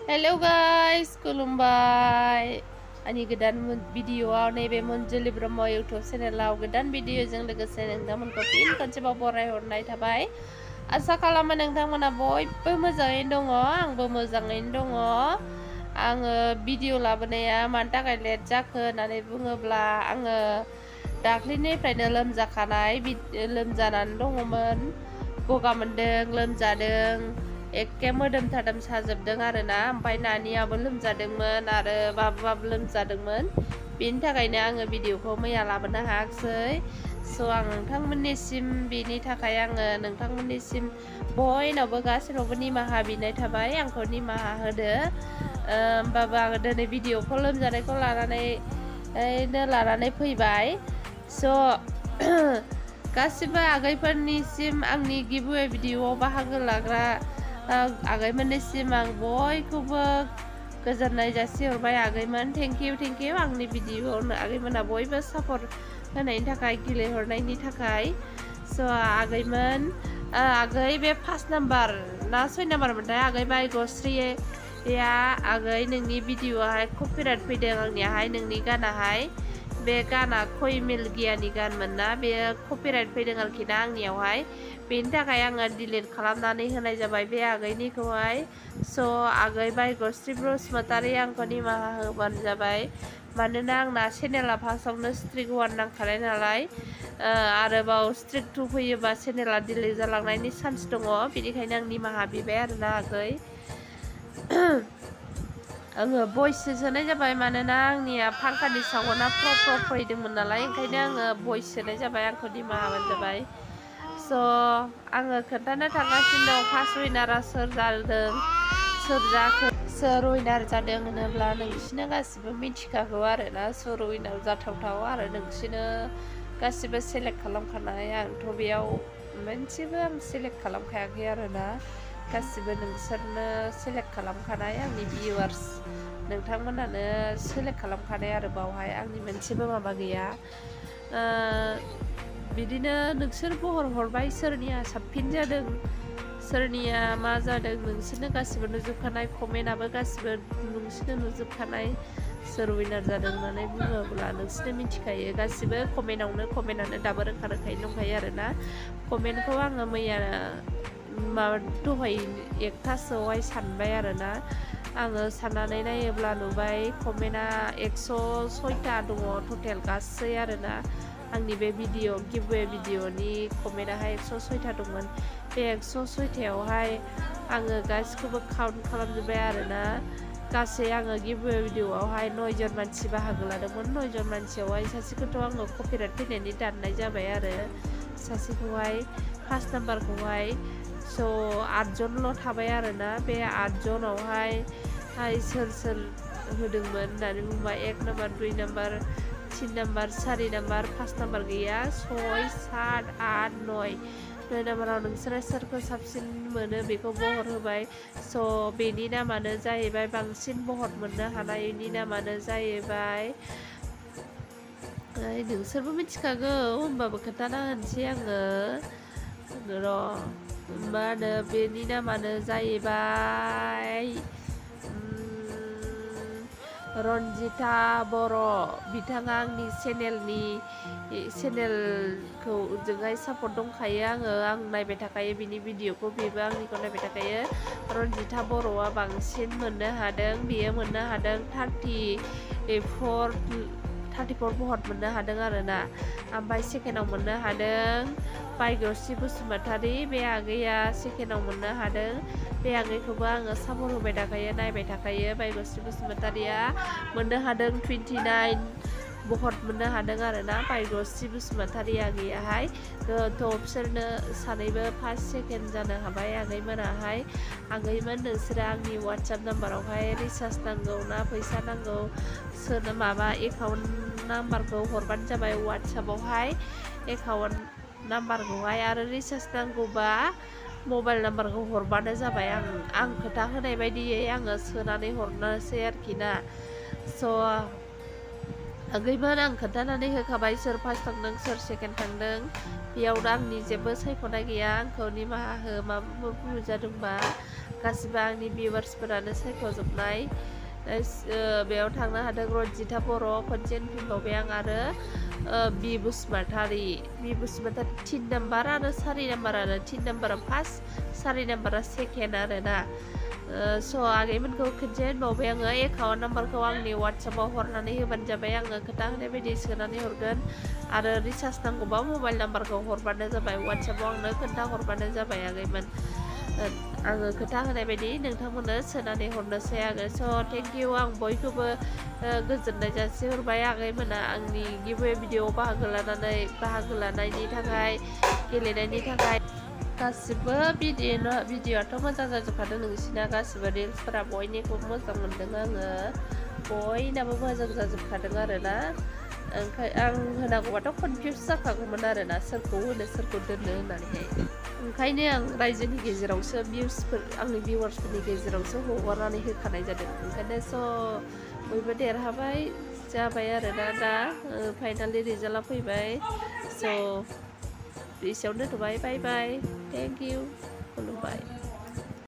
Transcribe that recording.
Hello guys, खुलुमबाय आंनि गोदान भिडिअआव नैबे मनजुलि ब्रह्म इउटुब चेनेलाव गोदान भिडिअजों लोगोसे नोंथांमोनखौ फिन खनसेबाव बरायहरनाय थाबाय। आसा खालामो नोंथांमोना बयबो मोजाङैनो दङ, आंबो मोजाङैनो दङ। आङो भिडिअ लाबोनाया मानि थाखाय लेट जाखो होननानै बुङोब्ला आङो दाख्लिनिफ्रायनो लोमजानानै दङमोन, गगा मोनदों, लोमजादों, एखे मोदोम थादोम साजोबदों आरोना। ओमफ्राय नानियाबो लोमजादोंमोन आरो बाबुआबो लोमजादोंमोन। बेनि थाखायनो आङो भिडिअखौ मैया लाबोनो हायाखिसै। आं नोंथांमोननिसिम बेनि थाखाय आङो नोंथांमोननिसिम बयनावबो गासैनावबो निमाहा बिनाय थाबाय, आंखौ निमाहा होदो। होमबाबो आङो दिनै भिडिअखौ लोमजानायखौ लानानै फैबाय। गासिबो आगैफोरनिसिम आंनि गिभवे भिडिअआव बाहागो लाग्रा आगैमोननिसिम आं बयखौबो गोजोननाय जासिहरबाय। आगैमोन थेंक इउ आंनि भिडिअआव आगैमोना बयबो सापर्ट होनायनि थाखाय, गेलेहरनायनि थाखाय। आगैमोन, आगै बे 5 नाम्बार ना 6 नाम्बार मोनथाय आगै बायगस्रिया, आगै नोंनि भिडिअआहाय कपिराइट फैदों आंनियाहाय, नोंनि गानाहाय। बे गाना खय मिल गियानि गानमोन ना, बेयो कपिराइट फैदों आरोखि ना आंनियावहाय। बेनि थाखाय आङो डिलिट खालामनानै होनाय जाबाय बे आगैनिखौहाय। आगै बायगस्रि बसुमतारी आंखौ निमाहा होबानो जाबाय, मानोना आंना चेनेला फार्स्टआवनो स्ट्रिक 1 नांखानाय नालाय। आरोबाव स्ट्रिक 2 फैयोबा चेनेला डिलिट जालांनायनि चान्स दङ, बेनिखायनो आं निमाहा बिबाय आरोना आगै। आङो भइससो सोनाय जाबाय, मानोना आंनिया फांखानि साउन्डआ प्र फैदोंमोन नालाय, ओंखायनो आङो भइस सोनाय जाबाय, आंखौ निमाहा होबानो जाबाय। आङो खोन्थानो थांगासिनो दं फार्स्ट उइनारा सोर जादों, सोर उइनार जादों होनोब्ला नोंसिनो गासिबो मिथिखागौ आरोना, सोर उइनार जाथावथाव आरो नोंसिनो गासिबो सेलेक्ट खालामखानाय। आंथ' बेयाव मोनसेबो आं सेलेक्ट खालामखायाखै आरोना, गासिबो नोंसोरनो सेलेक्ट खालामखानाय, आंनि भिउवार्स नोंथांमोनानो सेलेक्ट खालामखानाय आरो बावहाय आंनि मोनसेबो माबा गैया। बिदिनो नोंसोर बहर हरबाय सोरनिया साबसिन जादों, सोरनिया मा जादों, नोंसोरनो गासिबो नुजोबखानाय, कमेन्टआबो गासिबो नोंसोरनो नुजोबखानाय। सोर उइनार जादों होननानै बुङोब्ला नोंसोरनो मिथिखायो गासिबो, कमेन्टआनो दाबो रोखा रोखायैनो दंखायो आरोना। कमेन्टखौ आङो मैया दहाय 1थासोआवहाय सानबाय आरोना। आङो साननानै नायोब्ला नुबाय कमेन्टआ 106टा दङ टटेल गासै आरोना। आंनि बे गिभवे भिडिअनि कमेन्टआहाय 106टा दंमोन। बे 106टायावहाय आङो गासिखौबो काउन्ट खालामजोब्बाय आरोना। गासै आङो गिभवे भिडिअआवहाय 9 जन मानसि बाहागो लादोंमोन। 9 जन मानसियावहाय सासेखौथ' आङो कपिराइट फैनायनि दाननाय जाबाय आरो, सासेखौहाय फार्स्ट नाम्बारखौहाय। 8 जनल' थाबाय आरोना। बे 8 जनावहाय सोर होदोंमोन होननानै बुंबा 1 number, 2 number, 3 number, 4 number, 5 number गैया, 6, 7, 8, 9 नाम्बाराव नोंसोरो सोरखौ साबसिन मोनो बेखौ बहर होबाय। बेनि नामानो जाहैबाय, बांसिन बहर मोननो हानायनि नामानो जाहैबाय, नोंसोरबो मिथिखागौ होमबाबो खोन्थाना होनोसै आङो मा होनो, बेनि नामानो जाहैबाय रन्जिता बर'। बिथाङा आंनि चेनेलखौ जोंहाय सापर्ट दंखायो, आं नायबाय थाखायो बिनि भिडिअखौ, बेबो आंनिखौ नायबाय थाखायो। रन्जिता बर'आ बांसिन मोननो हादों, बियो मोननो हादों 34 बहर मोननो हादों आरोना। ओमफ्राय सेकेन्डआव मोननो हादों बायगस्रि बसुमतारी, बे आगैया सेकेन्डआव मोननो हादों। बे आगैखौबो आङो सापर्ट होबाय थाखायो, नायबाय थाखायो। बायगस्रि बसुमतारीया मोननो हादों 29 बहर मोननो हादों आरोना, बायगस्रि बसुमतारी आगैयाहाय। बिसोरनो सानैबो फार्स्ट सेकेन्ड जानो हाबाय आगैमोनाहाय। आगैमोन, नोंसोरो आंनि वाट्सएप नाम्बारावहाय रिसार्ज नांगौ ना फैसा नांगौ, एकाउन्ट नाम्बारखौ हरबानो जाबाय वाट्सएपआवहाय, एकाउन्ट नाम्बारखौहाय। आरो रिसार्ज नांगौबा मबाइल नाम्बारखौ हरबानो जाबाय। आं खोथा होनाय बायदियै आङो सोनानै हरनोसै आरोखि ना। आगैमोन, आं खोन्थानानै होखाबाय सोर फार्स्ट थांदों सोर सेकेन्ड थांदों, बेयाव आंनि जेबो सायख'नाय गैया, आंखौ निमाहा हो माबाफोर भुल जादोंबा। गासिबो आंनि भिउवार्सफोरानो सायख'जोबनाय बेयाव थांनो हादों रनजिता बर' खनसे होनफिनबावबाय आं आरो बि बसुमतारी 3 नाम्बार आरो 4 नाम्बार आरो 3 नाम्बारा फार्स्ट 4 नाम्बारा सेकेन्ड आरो ना स' आगैमोनखौ खनसे होनबावबाय आङो एकाउन्ट नाम्बारखौ आंनि वाट्सएपाव हरनानै होबानो जाबाय आङो खोथा होनाय बायदि सोनानै हरगोन आरो रिसार्ज नांगौबा मबाइल नाम्बारखौ हरबानो जाबाय वाट्सएपाव आंनो खोन्था हरबानो जाबाय आगैमोन आङो खोथा होनाय बायदि नोंथांमोननो सोनानै हरनोसै आङो स' थेंक इउ आं बयखौबो गोजोननाय जासिहरबाय आगैमोना आंनि गिबे भिडिअआव बाहागो लानायनि थाखाय गेलेनायनि थाखाय गासिबो भिडिअआथ' मोजां जाजोबखादों नोंसिना गासिबो रिल्सफोरा बयनिखौबो मोजां मोनदों आङो बयनाबो मोजां जाजोबखादों आरोना आं होनांगौबाथ' कनफिउस जाखागौमोन आरोना सोरखौ होनो सोरखौ दोननो होननानैहाय ओंखायनो आं रायजोनि गेजेरावसो आंनि भिउवार्सफोरनि गेजेरावसो हगारनानै होखानाय जादों ओंखायनो स' बयबो देरहाबाय जाबाय आरोना दा फाइनालि रिजाल्टआ फैबाय स' एसेयावनो दोनथ'बाय बाय बाय थेंक इउ खुलुमबाय